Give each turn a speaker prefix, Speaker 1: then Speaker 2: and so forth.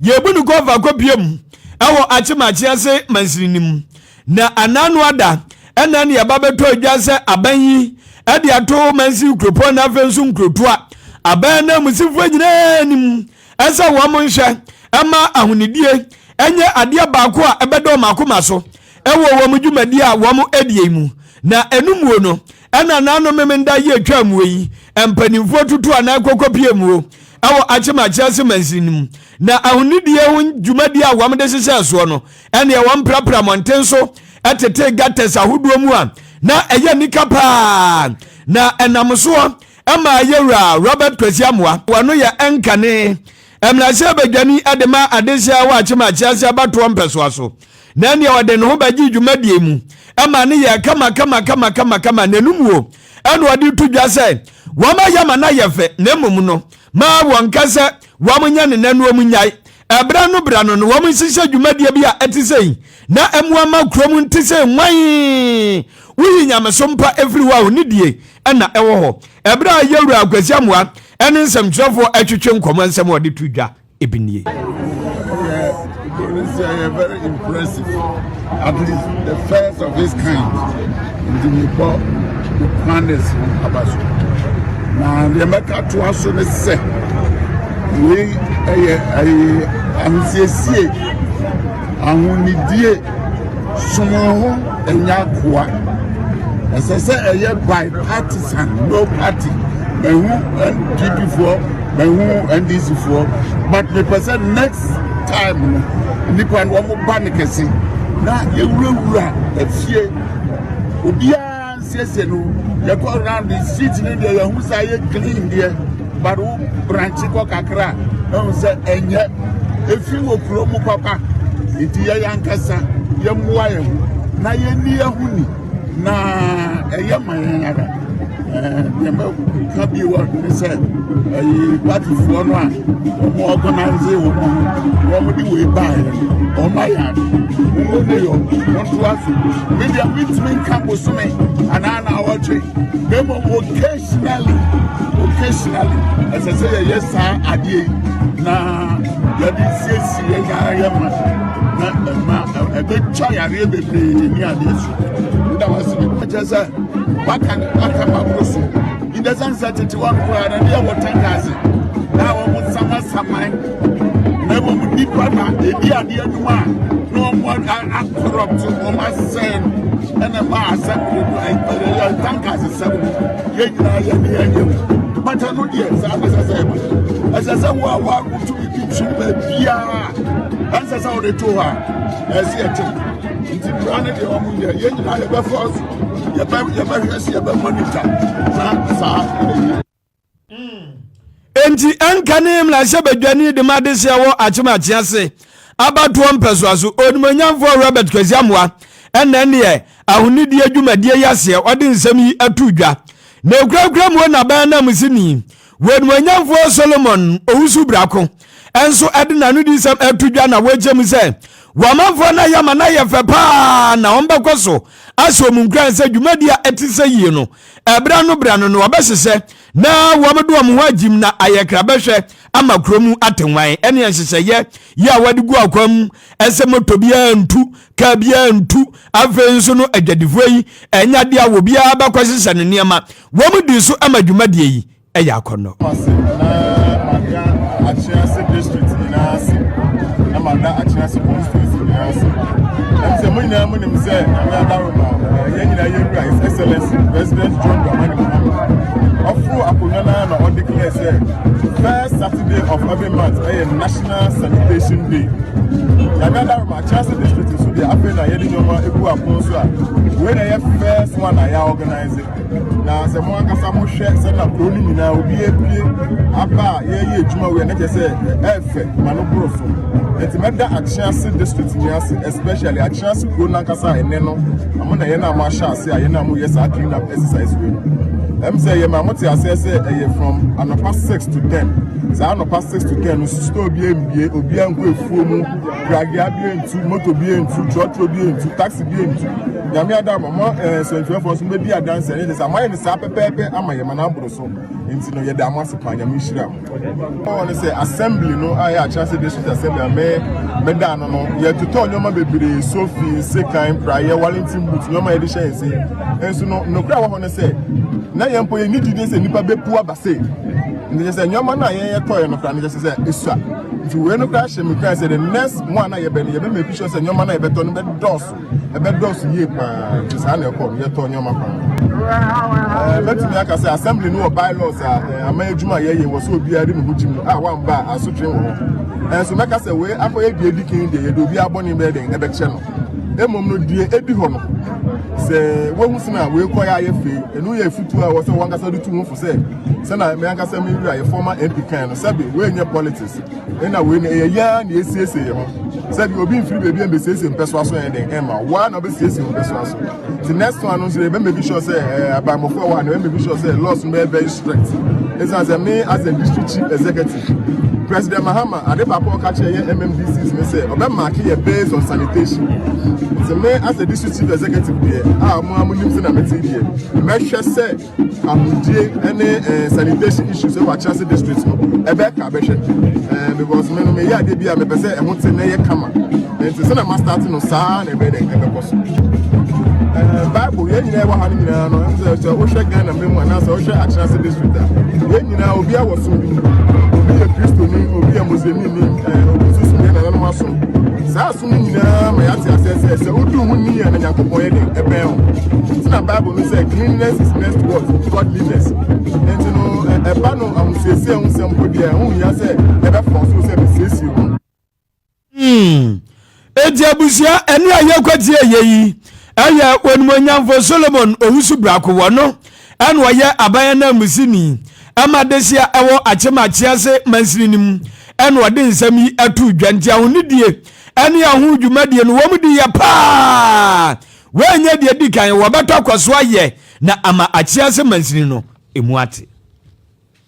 Speaker 1: Yɛbu no kɔfa kɔpie mu ɛwɔ Akyem Akyease mansini no mu. Na anano ada ɛna ne ɛba bɛtɔ adwa sɛ aban yi ɛde ato mansin kuropɔn na afei nso nkurotoa aban ananmusifoɔ nyinaa anim ɛsɛ wɔn nhwɛ ɛma ahonidie ɛnyɛ adeɛ baako a ɛbɛda wɔn akoma so ɛwɔ wɔn dwumadie a wɔn adie mu. Na ɛno muo no, ɛna n'ano Memenda yi atwa muo yi, mpanimfoɔ tutu anan kɔkɔpie muo ɛwɔ Akyem Akyease mansini no mu. Na ahonidie ho dwumadie a wɔn de hyehyɛɛ soɔ no, ɛneɛ wɔn prapra mmɔnten so ɛtete gutters ahodoɔ mu a na ɛyɛ nika paa. Na ɛnam soɔ ɛma yɛwura Robert Kwasi Amoah, wɔno yɛ ɛnkane mmarahyɛ badwani de ma adehyeɛ wɔ Akyem Akyease abatoɔ mpɛsoa so, na ɛneɛ ɔde ne ho bɛgye dwumadie mu ɛma ne yɛ kama kama kama kama kama. N'anum wo ɛna ɔde to dwa sɛ wɔn ayɛ ama no ayɛ fɛ, na mmom no ma wɔn ka sɛ wɔn nyɛ ne nanoɔ mu nyae ɛberɛ no berɛ no no wɔn nhyehyɛ dwumadie bi a ɛte sɛ yi na ɛmoa ma kurom nte sɛ nwan. Woyi nyameso mpa ɛfiri hɔ a, onidie ɛna ɛwɔ hɔ. Ɛberɛ a yɛwura Akwasi Amoah ɛne nsɛmtwerɛfoɔ ɛtwetwe nkɔmmɔ, nsɛm a ɔde to dwa ebi nie.
Speaker 2: Yeah, very impressive. At least the first of its kind. Nti mebɔ the planners aba so. Na deɛ mɛka toa so ne sɛ wei ɛyɛ ahosiesie, ahonidie, som ho ɛnyɛ akoa. Ɛsɛ sɛ ɛyɛ bipartisan, no party. Mahu NPP foɔ, mahu NDC foɔ, but mepɛ sɛ next time no nipa no wɔn ba ne kɛse na yɛwurawura efie, obiara nsiesie no. Yɛkɔ round the street no deɛ, yɛhu sɛ ayɛ clean deɛ, but wo branch kɔ kakra ɛhu sɛ ɛnyɛ efi wɔ kuro mu papa. Nti yɛyɛ ankasa yɛmmoa yɛn ho na yɛnni yɛn ho ni na ɛyɛ ma yɛn ara. Deɛ mɛka bi wɔ ne sɛ ɛyɛ partyfoɔ no a wɔn organize wɔn ho, wɔn de wei baeɛ no, wɔn ayɛ ade. Wɔn ne yɔ wɔn to aso. Me deɛ, mitumi nka bosome anaa na awɔtwe, na mmom occasionally ɛsɛ sɛ yɛyɛ saa adeɛ yi na yɛde siesie yɛn nyinaa yɛ ma na ɛma ɛbɛtwa yareɛ bebree ne adeɛ so. Nda wase bi kyerɛ sɛ waka waka ma boro so in the sense sɛ tete wɔn koraa na deɛ wɔ tankers na wɔn samasaman, na mmom nipa na edi adeɛ no a na wɔn acorrupt, wɔn asɛn no, ɛna ɛma asɛm dodo. Ɛyɛ tankers sɛm no, yɛn nyinaa yɛ ne yɛn yɛ mu bata no deɛ, saa na ɛsɛ sɛ ɛba. Ɛsɛ sɛ wo a woakoto bibi twene baabiara, ɛnsɛ sɛ wode to hɔ a ɛsɛ yɛtew. Nti mmara no deɛ, wɔn yɛ yɛn nyinaa yɛbɛfa so, yɛbɛhwɛ sɛ yɛbɛ monitor na saa ɛyɛ.
Speaker 1: Enti ɛnka ne mmarahyɛbadwani de ma adehyeɛ wɔ Akyem Akyease abatoɔ mpɛsoa so, Onimuonyamfoɔ Robert Kwasi Amoah, ɛna ɛneɛ ahonidie dwumadie yi aseɛ ɔde nsɛm yi ato dwa. Na ɛkurakura mu n'aban ananmusini wɔ Onimuonyamfoɔ Solomon Owusu Brako ɛnso ɛde n'anodisɛm ɛto dwa na wɔakyɛ mu sɛ wɔn amanfoɔ no ayɛ ama no ayɛ fɛ paa, na wɔn bɛkɔ so ahyɛ wɔn nkuran sɛ dwumadie a ɛte sɛ yie no, ɛberɛ no berɛ no no wɔbɛhyehyɛ na wɔn de wɔn ho agyim na ayɛ krabɛhwɛ ama kurom atenwan. Ɛne nhyehyɛeɛ yi a wɔde gu akwan mu ɛsɛ moto biara ntu, kaa biara ntu. Afei nso no adwadifoɔ yi ɛnyɛ adeɛ a obiara bɛkɔ hyehyɛ ne nneɛma. Wɔn di so ama dwumadie yi ɛyɛ akɔnnɔ.
Speaker 3: Ase na mada Akyease District nyinaa ase na mada Akyease Constituency nyinaa ase. Ɛm sɛ mo nyinaa mo nim sɛ Nyame adaworoma, yɛn nyinaa yɛwura His Excellency President John Dramani Mahama ɔforo akonnwa no na ɔdeclare sɛ first Saturday of every month ɛyɛ National Sanitation Day. Nyame adaworoma, Akyease District nso deɛ, afei na yɛde nneɛma egu apon so a wei na ɛyɛ first one a yɛ organize. Na sɛ mo ankasa mohwɛ sɛ na kuro no nyinaa obi apue aba a yɛyɛ adwuma wei na kyerɛ sɛ ɛɛfɛ ma no boro so. Nti mɛda Akyease District ni ase, especially Akyease kuro no ankasa a ɛnɛ no amo na yɛn a mo ahyɛ ase a yɛn a mo yɛ saa clean up exercise wei no. Sɛ yɛ ma mo te aseɛ sɛ ɛyɛ from anɔpa 6 to 10. Saa anɔpa 6 to 10 no, store bi mbie, obiara nkɔ efuo mu, pragea bi ntu, moto bi ntu, trɔtrɔ bi ntu, taxi bi ntu. Nyame ada ma mo nsɛntwerɛfoɔ nso bɛdi adanse ne sɛ moayɛ no saa pɛpɛɛpɛ ama yɛ ma no aboro so. Nti no yɛda mo ase paa, Nyame nhyira mo. Ɔwɔ no sɛ assembly no a yɛ Akyerɛase District Assembly a me meda ano no, yɛtotɔɔ nneɛma bebree, sofi, sekan, praeɛ, Wellington boot, nneɛma a yɛde hyɛ yɛn se. Nso no, nokorɛ a ɛwɔ hɔ ne sɛ, na yɛn mpo yɛnni gyidie sɛ nnipa bɛpu aba sei. Nti kyerɛ sɛ nneɛma no a yɛn yɛtɔeɛ no koraa no kyerɛ sɛ ɛsua. Nti wei no koraa hyɛ me kuran sɛ the next one a yɛbɛ no, yɛbɛ make sure sɛ nneɛma no a yɛbɛtɔ no bɛdɔɔso. Ɛbɛdɔɔso yie paa. Nti saa na ɛkɔɔ no, yɛtɔɔ nneɛma paa. Ɛɛ, mɛtumi aka sɛ assembly no wɔ bylaws a ɛɛ, aman adwuma a yɛyɛ wɔ sɛ obiara de ne ho gye mu a wamba a asotwe wɔ hɔ. Ɛnso mɛka sɛ wei akɔyɛ deɛ edi kan deɛ yɛde obiara bɔne bɛyɛ dɛn ɛbɛkyɛ no. Mmom no deɛ edi hɔ no, sɛ wohu sɛ na wei kɔyɛ ayɛ fei, ɛno yɛ afutuo a wɔ sɛ wankasa de tu ho fo sɛ sɛna me ankasa me wura yɛ former MP kan no sɛbe wei nyɛ politics. Ɛna wei no ɛyɛ yɛn ara na yɛsiesie yɛn ho. Sɛbi obi mfiri baabi a mbɛsiesie mpɛsoa so yɛn den ɛma woa na wobɛsiesie wo mpɛsoa so. Nti next one no nso yɛbɛ make sure sɛ ɛɛ abammɔfoɔ a wɔ ha no yɛbɛ make sure sɛ laws no bɛyɛ very strict. Ɛsiane sɛ me as a district chief executive, President Mahama ade baako a ɔka kyerɛ yɛn MMDCs ne sɛ ɔbɛ mark yɛ based on sanitation. Nti me as a district chief executive deɛ a mo a mo nim sɛ na mete deɛ mɛhwɛ sɛ Ahodie ne eh, sanitation issues ɛwɔ Akyerase district no ɛbɛka bɛhwɛ eh, because me no meyɛ adeɛ bi a mepɛ sɛ ɛho te na ɛyɛ kama nti sɛ na ma start no saa na ɛbɛyɛ dɛn ɛbɛkɔ so. Eh, Bible yɛn nyinaa ɛwɔ ha no nyinaa no ɛm sɛ sɛ wohwɛ Ghana mɛ mu anaasɛ wohwɛ Akyerase district a yɛn nyinaa obiara wɔ som bi mu, obi yɛ Kristoni, obi yɛ Muslimini, eh, obi nso som yɛn nananom asom. Saa som no nyinaa ma yɛate aseɛ sɛ sɛ wodi wo ho ni a na Nyankopɔn yɛ den ɛbɛn wo. Nti na Bible no sɛ cleanliness is next to what? Godliness. Nti no ɛba no ahosiesie ho nsɛm mpo deɛ ɛho hia sɛ yɛbɛfɔ so sɛ bɛsiesie ho.
Speaker 1: Enti abusua ɛne a yɛkwatie yɛ yi ɛyɛ Onimuonyamfo Solomon Owusu Brako wɔ no ɛna ɔyɛ aban ananmusini ɛma dehye a ɛwɔ Akyem Akyease mansini no mu ɛna ɔde nsɛm yi ɛtoo dwa. Nti ahonidie ɛne aho dwumadie no wɔn di yɛ paa. Wei nyɛ deɛ di kan, wɔbɛtɔ akɔ so ayɛ na ama Akyease mansini no emu ate.